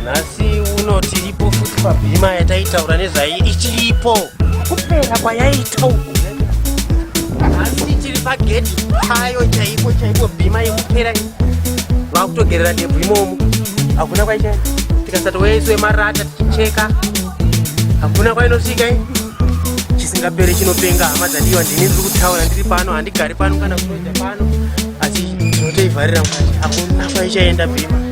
Nhasi uno tiripo futi pabhima yataitaura nezvayo ichiripo kupera kwayaita uku. Nhasi tiri pagedhi payo chaipo chaipo bhima yekupera iyi. Vakutogerera ndebvu imomo. Hakuna kwaichaenda. Tikasatoweiswe marata tichicheka. Hakuna kwainosvika iyi. Chisingaperi chinopenga hama dzadiwa ndini ndiri kutaura ndiri pano handigari pano kana kuroja pano asi tinotoivharira mukati. Hakuna kwaichaenda bhima.